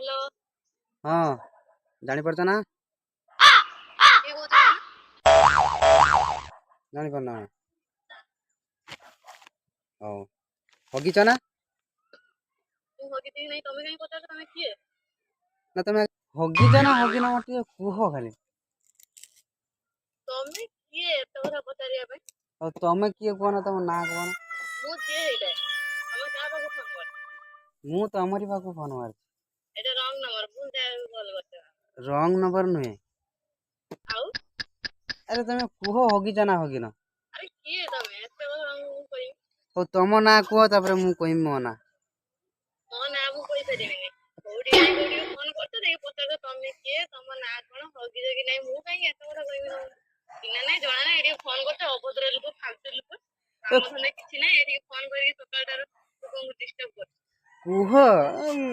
Hello. ହଁ, ଜାଣିପାରୁଛ ନା? କିଏ କହୁଛନ୍ତି? ଜାଣିପାରୁନ? ହଉ, ହଗିଛ ନା? ମୁଁ ହଗିଛି କି ନାଇଁ ତମେ କାହିଁ ପଚାରୁଛ? ତମେ କିଏ? ନା, ତମେ ହଗିଛ ନା ହଗିନ, ମତେ ଟିକେ କୁହ ଖାଲି। ତମେ କିଏ ଏତେ କଥା ପଚାରିବା ପାଇଁ? ଆଉ ତମେ କିଏ କୁହନା, ତମ ନାଁ କୁହନା। ମୁଁ ଯିଏ ହେଇଥାଏ, ତମେ କାହା ପାଖକୁ ଫୋନ କରିଛ? ମୁଁ ତମରି ପାଖକୁ ଫୋନ ମାରିଛି। ଏଇଟା ରଙ୍ଗ ନମ୍ବର, ଭୁଲ ଜାଗାକୁ କଲ୍ କରିଛ। ରଙ୍ଗ ନମ୍ବର ନୁହେଁ। ଆଉ? ଆରେ, ତମେ କୁହ, ହଗିଛ ନା ହଗିନ? ଆରେ, କିଏ ତମେ? ଏତେ କଥା ତମକୁ ମୁଁ କହିବି? ହଉ, ତମ ନାଁ କୁହ, ତାପରେ ମୁଁ କହିବି ମୋ ନାଁ। ମୋ ନାଁ ମୁଁ କହିପାରିବିନି। କୋଉଠି କାଇଁ କୋଉଠି ଫୋନ କରୁଛ, ଯାଇକି ପଚାରୁଛ ତମେ କିଏ, ତମ ନାଁ କଣ, ହଗିଛ କି ନାଇଁ। ମୁଁ କାହିଁକି ଏତେ କଥା କହିବି ତମକୁ? ଚିହ୍ନା ନାଇଁ, ଜଣା ନାଇଁ, ଏଠିକି ଫୋନ କରୁଛ। ଅଭଦ୍ର ଲୋକ, ଫାଲତୁ ଲୋକ, କାମ ଧନ୍ଦା କିଛି ନାଇଁ, ଏଠିକି ଫୋନ କରିକି ସକାଳଟାରୁ ଲୋକଙ୍କୁ ଡିଷ୍ଟର୍ବ କରୁଛ। କୁହ।